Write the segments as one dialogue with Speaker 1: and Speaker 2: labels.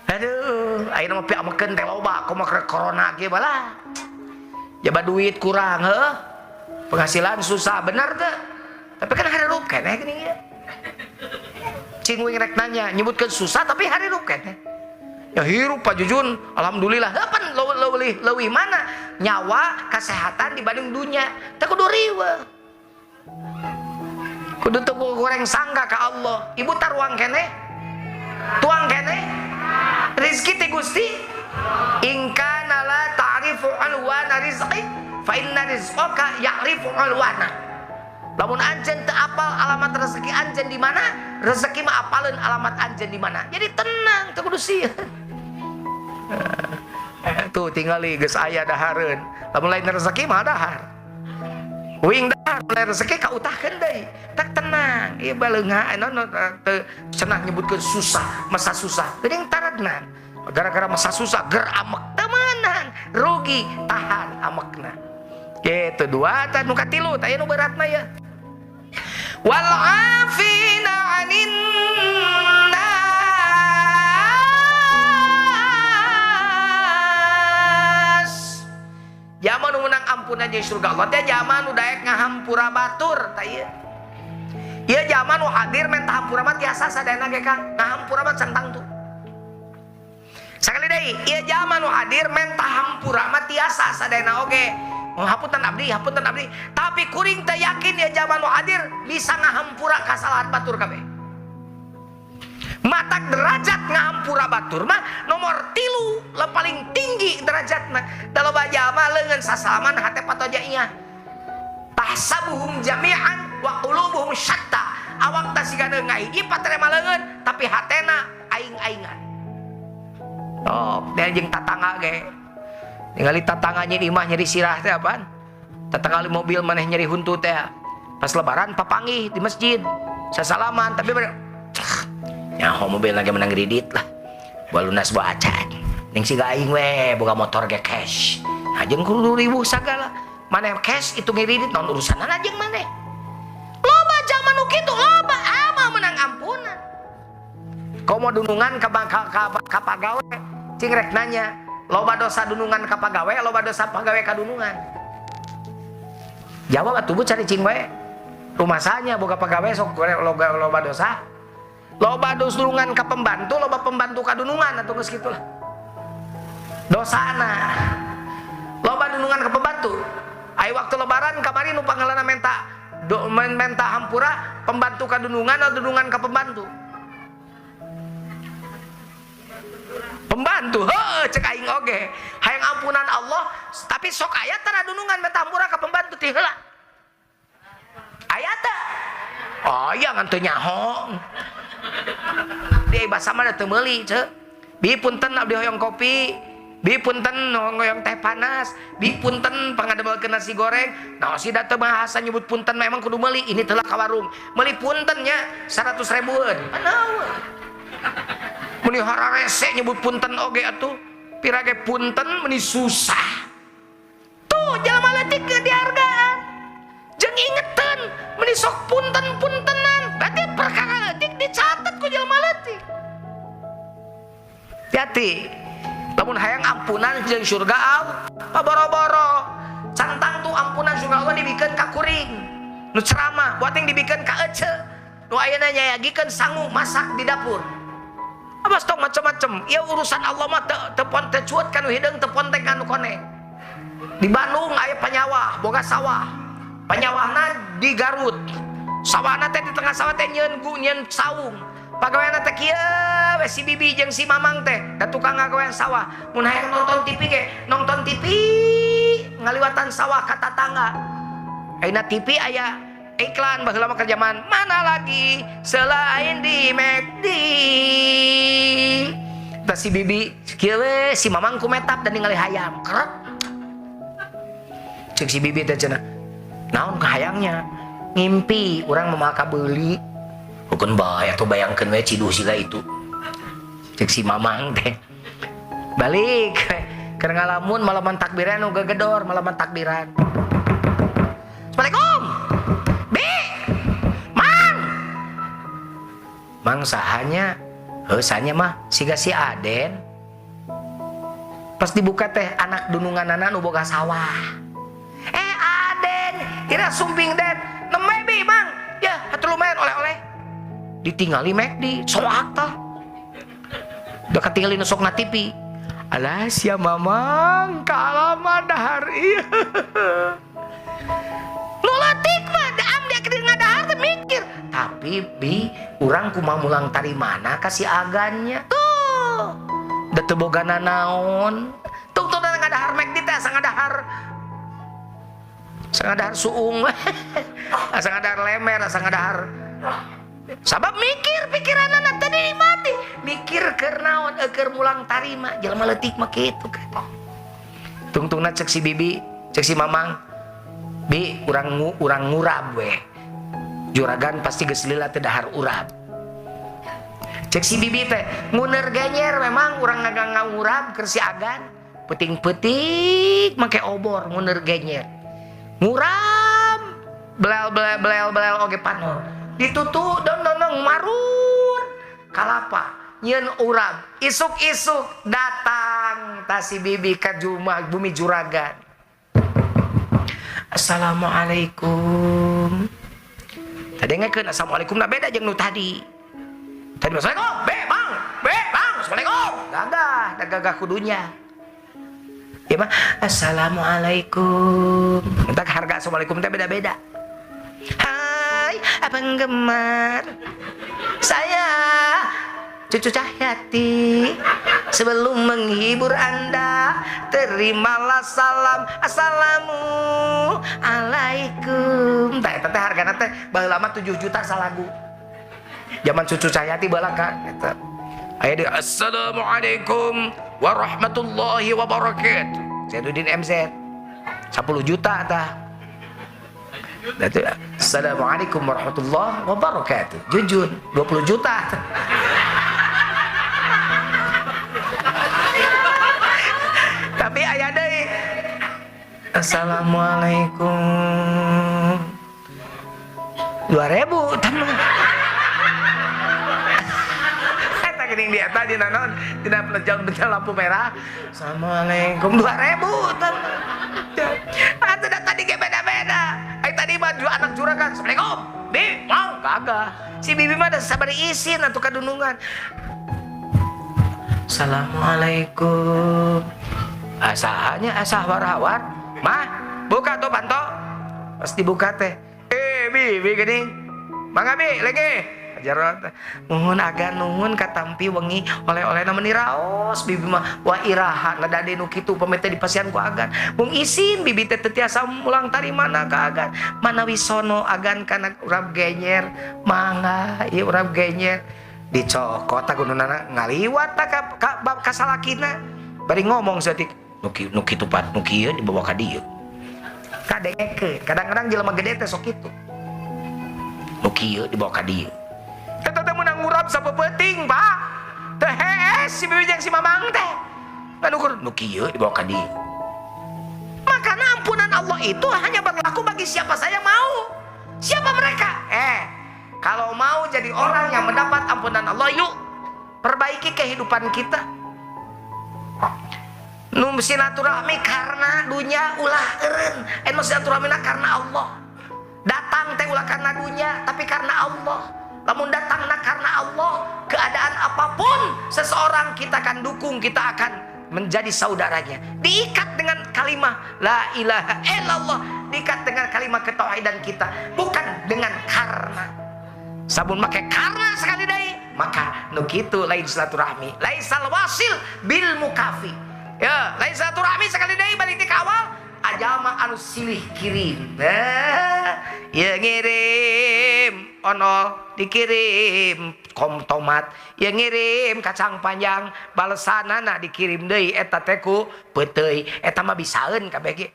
Speaker 1: Aduh, ayeuna mah piamekeun teh loba kumaha corona ge balah. Jaba duit kurang heuh. Penghasilan susah bener teh. Tapi kan hirup keneh geuning ieu. Cing wing rek nanya nyebutkeun susah tapi hirup keneh. Ya hirup Pak Jujun, alhamdulillah. Heuh pan leuwih leuwih mana nyawa kesehatan dibanding dunia. Teh kudu riweuh. Kudu teu goreng sangka ka Allah. Ibu taruang keneh? Tuang keneh? Rizki ti Gusti. In kana la ta'rifu alwana rizqi fa inna rizqaka ya'rifu alwana. Lamun anjeun teu apal alamat rezeki anjeun di mana, rezeki mah apaleun alamat anjeun di mana. Jadi tenang, teu kudu sieun. Tuh tingali geus aya dahareun. Lamun lain rezeki mah dahar. Wing dahar lain rezeki kautahkeun deui. Tak tenang, ieu baleunga non teu cenah nyebutkeun susah, masa susah. Geuning taradna. Gara-gara masa susah ger amek teu meunang, rugi tahan amekna. Gitu dua tah nu katilu tah nu beratna ya. Wal afina 'anin nas. Zaman nu menang ampunan jeung surga Allah teh zaman nu daek ngahampura batur tah ieu. Ieu zaman nu hadir menta hampura mah tiasa sadayana ge Kang, ngahampura mah centang tuh. Sakali deui, ieu zaman nu hadir menta hampura mah tiasa sadayana oge. Hapunten abdi, hapunten abdi. Tapi kuring teh yakin ya zaman nu hadir bisa ngahampura kasalahan batur kabeh. Matak derajat ngahampura batur mah nomor 3 lah paling tinggi derajatna. Da loba jalma leungeun sasalaman hate patoja iyah. Tahsabuhum jami'an wa qulubuhum syatta. Awak tah siga ngahiji paterema leungeun tapi hatena aing-aingan. Oh, dia jeung tatangga ge. Ningali tatangga nyi imah nyeri sirah teh apaan? Tatangga mobil maneh nyeri huntu teh. Pas lebaran papanggih di masjid. Sasalaman tapi nyaho mobil lagi menang kredit lah. Balunas bawa acan. Ning siga aing we boga motor ge cash. Nah, jeung kudu ribuh sagala. Maneh cash itu ngiridit naon urusanana jeung maneh. Loba zaman nu kitu loba ama menang ampunan. Komo dunungan ka pagawe cing rek nanya. Loba dosa dunungan ka pagawe, loba dosa pagawe ka dunungan. Jawab atuh bu cari cing wae. Rumasanya boga pagawe sok loba dosa. Loba dosa dunungan ka pembantu, loba pembantu ka dunungan atuh geus kitulah. Dosana. Loba dunungan ka pembantu. Ai waktu lebaran kamari nu pangalanna menta hampura pembantu ka dunungan atau dunungan ka pembantu? Pembantu, heuh cek aing oge. Hayang ampunan Allah, tapi sok aya tara dunungan menta hampura ka pembantu ti heula. Aya teh? Oh iya ngan teu nyaho. Di basa mah teu meuli ceu. Bi punten abdi hoyong kopi, bi punten hoyong teh panas, bi punten pangademelkeun nasi goreng. Nah si da teu bahasa nyebut punten memang kudu meuli, ini telah ka warung. Meuli punten nya 100 ribuan. Manawa. Meni hararese nyebut punten oge atuh. Pira ge punten meni susah. Tuh jalma leutik ge dihargaan. Jeung ingeteun meni sok punten-puntenan. Berarti perkara leutik dicatet ku jalma leutik. Hati-hati. Lamun hayang ampunan jeung surga Allah, paboro-boro. Cantang tuh ampunan surga Allah dibikeun ka kuring. Nu ceramah, buat yang dibikeun ka ece. Nu ayeuna nyayagikeun sangu masak di dapur. Abas tong macem-macem. Ya urusan Allah mah teu ponte cuet kanu hideung, teu ponte kanu koneng. Di Bandung aya panyawah, boga sawah. Panyawahna di Garut. Sawahna teh di tengah sawah teh nyeun gu nyeun saung. Pagaweanna teh kieu we si bibi jeung si mamang teh, da tukang ngagawean sawah. Mun hayang nonton TV ge, nonton TV ngaliwatan sawah ka tatangga. Ayeuna TV aya iklan baheula mah kerjaman mana lagi selain di McD. Tah si bibi kieu we si mamang ku metap dan ningali hayam. Krek. Cek si bibi teh cenah. Naon kahayangnya? Ngimpi urang mah kabeuli. Bukan bae atuh bayangkeun we ciduh siga itu. Cek si mamang teh. Balik keur ngalamun malaman takbiran nu gegedor malaman takbiran. Assalamualaikum. Bi. Mang. Mang sahanya Heuh sanya mah siga si Aden. Pas dibuka teh anak dununganana nu boga sawah. Aden, ira sumping Den, nembe bi mang. Ya, atuh lumayan oleh-oleh. Ditingali McD, soak tah. Udah ketinggalin sok na TV. Alah sia mamang kaalaman dahar ieu. Nu leutik mah am dia keur ngadahar teh mikir. Tapi bi urang kumaha mulang tarimana ka si agannya. Tuh. Da teu boga nanaon. Tungtungna ngadahar McD teh asa ngadahar. Asa ngadahar suung. Asa ngadahar lemer, asa ngadahar. Sabab mikir pikiranana teh dinikmati. Mikir keur naon keur mulang tarima jelema leutik mah kitu kan. Tungtungna cek si bibi, cek si mamang. Bi urang urang ngurab we. Juragan pasti geus lila teh dahar urab. Cek si bibi teh nguner genyer memang urang ngurab keur si agan. Peuting-peuting make obor nguner genyer. Ngurab belel belel belel belel oge panor. Ditutu don don don marun kalapa nyeun urab isuk-isuk datang ta si bibi ka bumi juragan. Assalamualaikum. Tadi ngekeun assalamualaikum na beda jeung nu tadi. Tadi assalamualaikum, be bang, be bang, assalamualaikum. Gagah, da gagah kudunya. Ya mah assalamualaikum. Entak harga assalamualaikum teh beda-beda. Hai, abang gemar. Saya Cucu Cahyati. Sebelum menghibur Anda, terimalah salam. Assalamualaikum. Tah eta teh hargana teh baheula mah 7 juta salagu. Zaman Cucu Cahyati baheula ka eta. Aya di assalamualaikum warahmatullahi wabarakatuh. Zainuddin MZ 10 juta tah. Assalamualaikum warahmatullahi wabarakatuh. Jujun 20 juta. Tapi aya deui. Assalamualaikum. 2000 tambah. Eta geuning di eta dina naon? Dina pelajar lampu merah. Assalamualaikum 2000 tambah. Atuh da tadi ge beda-beda. Ai tadi mah anak juragan. Assalamualaikum. Bi, mau kagak. Si bibi mah da sabari isin atuh kadunungan. Assalamualaikum. Asahanya asah war-war. Mah, buka tuh panto. Pas dibuka teh. Bi, bi geuning. Mangga bi, lagi. Ajar teh. Nuhun agan nuhun katampi wengi oleh-olehna meuni raos bibi mah. Wah iraha ngadade nu kitu pamit teh dipasihan ku agan. Mung isin bibi teh teu tiasa mulang tarimana ka agan. Manawi sono agan kana urap genyer. Mangga ieu urap genyer. Dicokot ta gununana ngaliwat ta ka salakina. Bari ngomong saeutik nu kitu pat nu kieu dibawa ka dieu. Kadengekeun. Kadang-kadang jelema gede teh sok kitu. Nu kieu dibawa ka dieu. Eta teh meunang ngurap sapeupeting, Pak. Teh hees si bibi jeung si mamang teh. Ngan ukur nu kieu dibawa ka dieu. Makana ampunan Allah itu hanya berlaku bagi siapa saja mau. Siapa mereka? Kalau mau jadi orang yang mendapat ampunan Allah, yuk perbaiki kehidupan kita. Nu silaturahmi karena dunia ulah eureun. Nu silaturahmina karena Allah. Datang teh ulah karena dunia, tapi karena Allah. Lamun datangna karena Allah, keadaan apapun seseorang kita akan dukung, kita akan menjadi saudaranya. Diikat dengan kalimat la ilaha illallah, diikat dengan kalimat ketauhidan kita, bukan dengan karena. Sabun make karena sekali deui, maka nu kitu lain silaturahmi, laisal wasil bil mukafi. Ya, lain silaturahmi sekali deui balik ti ka awal, ajama anu silih kirim. Nah, ya ngirim onol, dikirim kom tomat, ya ngirim kacang panjang, balesanana dikirim deui eta teh ku peuteuy. Eta mah bisaeun kabeh ge.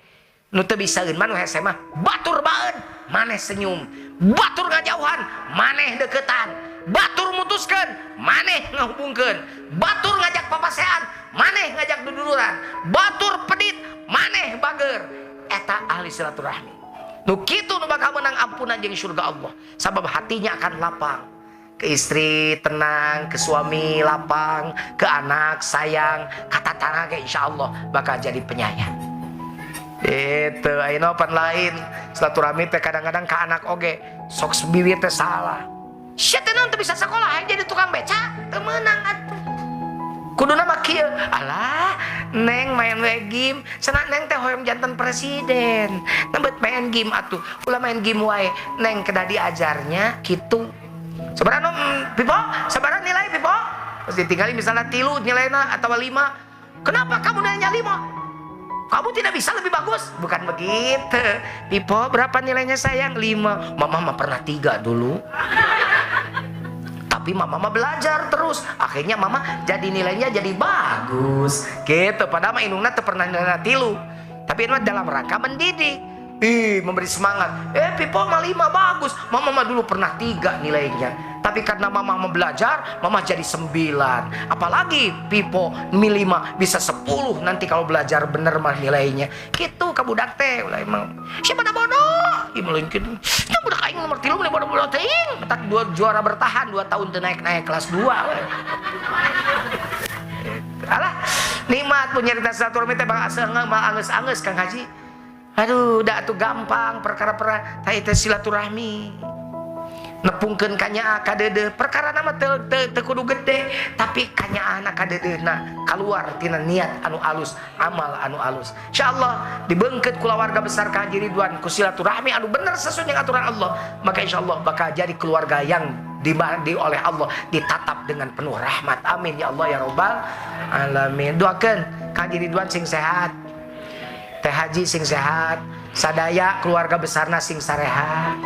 Speaker 1: Nu teu bisaeun mah nu hese mah batur baeun, maneh senyum. Batur ngajauhan, maneh deketan. Batur mutuskeun, maneh ngahubungkeun. Batur ngajak papasean, maneh ngajak duduluran. Batur pedit, maneh bager. Eta ahli silaturahmi. Nu kitu nu bakal menang ampunan jeung surga Allah. Sabab hatinya akan lapang. Ke istri tenang, ke suami lapang, ke anak sayang, kata tanah ke insya Allah bakal jadi penyayang. Itu ayeuna pan lain silaturahmi teh kadang-kadang ke anak oge sok bibir teh salah. Sia teh naon teu bisa sekolah jadi tukang beca, teu meunang atuh. Kuduna mah kieu, alah neng main we game, cenah neng teh hoyong janten presiden. Nembet main game atuh, ulah main game wae, neng kedah diajarnya kitu. Sabaraha Pipo? Sabaraha nilai Pipo? Terus ditinggali misalnya 3 nilainya atau 5. Kenapa kamu nilainya 5? Kamu tidak bisa lebih bagus? Bukan begitu. Pipo, berapa nilainya sayang? 5. Mama mah pernah 3 dulu. Tapi mama mah belajar terus. Akhirnya mama jadi nilainya jadi bagus. Gitu. Padahal mah indungna teu pernah nilainya 3. Tapi ini mah dalam rangka mendidik. Ih, memberi semangat. Pipo mah 5 bagus. Mama mah dulu pernah 3 nilainya. Tapi karena mama mau belajar, mama jadi 9. Apalagi Pipo 5 bisa 10 nanti kalau belajar bener mah nilainya. Gitu ka budak teh ulah emang. Siapa dah bodoh? Ih meuleun kitu. Nya budak aing nomor 3 meni bodoh-bodoh teuing. Matak 2 juara bertahan 2 tahun teu naik-naik kelas 2 we. Alah, nikmat punya nyarita silaturahmi teh bang asa mah angeus-angeus Kang Haji. Aduh, dah atuh gampang perkara-perkara tah itu silaturahmi. Nepungkeun kanyaah ka deudeuh, perkara mah teu kudu gede, tapi kanyaahna ka deudeuhna kaluar tina niat anu alus, amal anu alus. Insyaallah dibeungkeut kulawarga besar ka Haji Ridwan ku silaturahmi anu bener sesuai dengan aturan Allah, maka insyaallah bakal jadi keluarga yang di oleh Allah ditatap dengan penuh rahmat. Amin ya Allah ya robbal alamin. Doakeun ka Haji Ridwan sing sehat, Teh Haji sing sehat, sadaya keluarga besarna sing sarehat.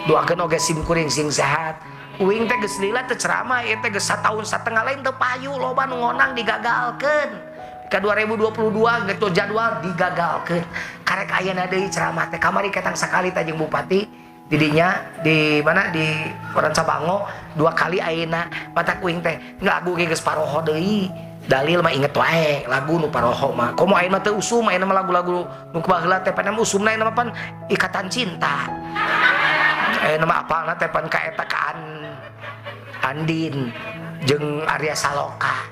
Speaker 1: Doakeun oge sim kuring sing sehat. Uing teh geus lila teu ceramah ieu teh geus satahun satengah lain teu payu loba nu ngonang digagalkeun. Ka 2022 gitu jadwal digagalkeun. Karek ayeuna deui ceramah teh kamari ketang sakali teh jeung bupati didinya di mana di Koran Sabango 2 kali ayeuna matak uing teh lagu ge geus paroho deui. Dalil mah inget wae lagu nu paroho mah. Komo ayeuna mah teu usum ayeuna mah lagu-lagu nu baheula teh pan usumna ayeuna mah pan ikatan cinta. Ayeuna mah apalna teh pan ka eta ka Andin jeung Arya Saloka.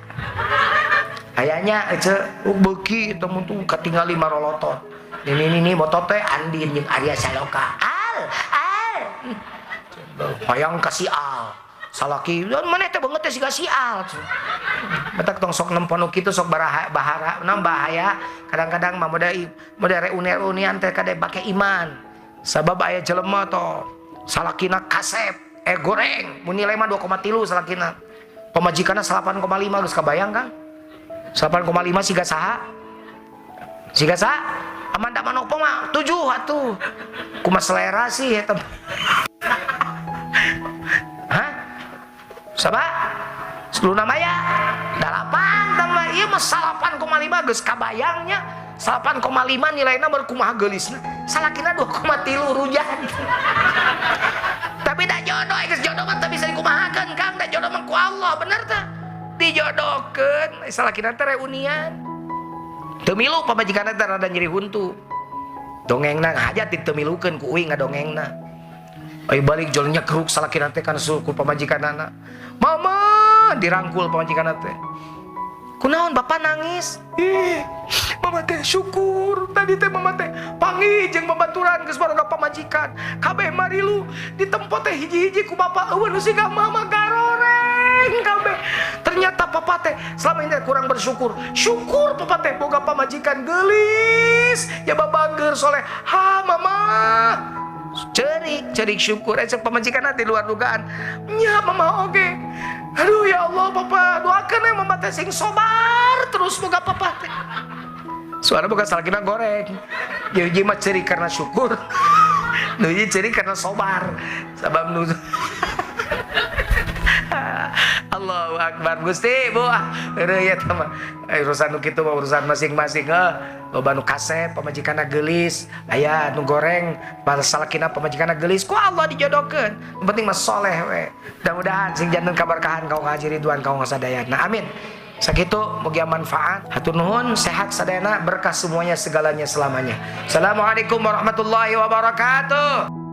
Speaker 1: Ayanya ece beuki eta mun tuh katingali marolotot. Ini ini motot teh Andin jeung Arya Saloka. Al al. Hayang ka si Al. Salaki, maneh teh beungeut teh siga si Al. Batak tong sok nempo nu kitu sok bahara, naon bahaya. Kadang-kadang mah mode reuni-reunian teh kade bake iman. Sabab aya jelema to salakina kasep, goreng, mun nilai mah 2,3 salakina. Pamajikanna 8,5 geus kabayang Kang. 8,5 siga saha? Siga saha? Amanda Manopo mah 7 atuh. Kumaha selera sih eta. Hah? Saba? Luna Maya 8 tambah ieu mah 8,5 geus kabayangnya. 8,5 nilainya berkumaha geulisna. Salakina 2,3 rujan. Tapi da jodoh geus jodoh mah teu bisa dikumahakeun Kang, da jodoh mah ku Allah, bener teh? Dijodohkeun salakina teh reunian. Teu milu pamajikanna teh rada nyeri huntu. Dongengna hajat diteu milukeun ku uing ngadongengna. Ai balik jolnya keruk salakina teh kana suku pamajikanana. Mama dirangkul pamajikanna teh. Kunaon bapak nangis? Ih, mama teh syukur tadi teh mama teh panggih jeung babaturan geus baroga pamajikan. Kabeh marilu ditempo teh hiji-hiji ku bapak eueuh nu siga mama garoreng kabeh. Ternyata papa teh selama ini kurang bersyukur. Syukur papa teh boga pamajikan geulis, ya babager soleh. Ha mama. Cerik, cerik syukur cek pamajikan di luar dugaan. Nya mama oge. Aduh ya Allah papa, doakeun we mama teh sing sobar terus boga papa teh. Suara boga salakina goreng. Hiji mah cerik karena syukur. Nu hiji cerik karena sobar. Sabab nu Allahu Akbar Gusti Bu ah heureui eta mah. Urusan nu kitu mah urusan masing-masing heuh. Loba nu kasep pamajikanna geulis, aya nu goreng salakina pamajikanna geulis, ku Allah dijodohkeun. Nu penting mah soleh we. Mudah-mudahan sing janten kaberkahan ka Haji Ridwan ka sadayana. Amin. Sakitu mugia manfaat. Hatur nuhun, sehat sadayana, berkah semuanya segalanya selamanya. Assalamualaikum warahmatullahi wabarakatuh.